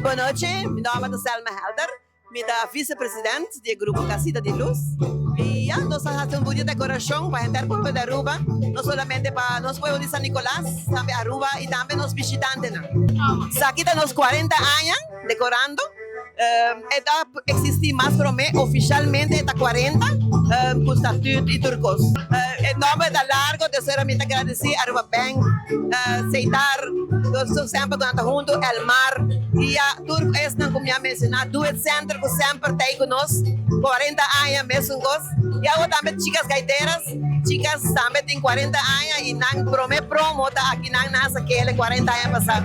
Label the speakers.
Speaker 1: Bon nochi, mi nomber ta Selma Helder, mi ta vice president di e grupo Casita di Luz y ya nos a haci un bunita decoracion pa henter pueblo di Aruba, no solamente pa nos pueblo di San Nicolas, tambe Aruba y tambe nos bishitantenan. Esaki ta nos cuarenta aña decorando. E ta existi mas prome, oficialmente e ta 40, cu statuut y tur cos. E nomber ta largo, tercero mi ta gradeci Aruba Bank, Seitar, nos semper cu nan ta hunto, Elmar y ya tur esnan cu mi a menciona, Do It Center cu semper ta ey cu nos, 40 aña mesun cos. Y awo tambe Chicas Gaiteras, Chicas tambe tin 40 aña y nan prome promo ta aki nan nasa kele 40 aña pasa.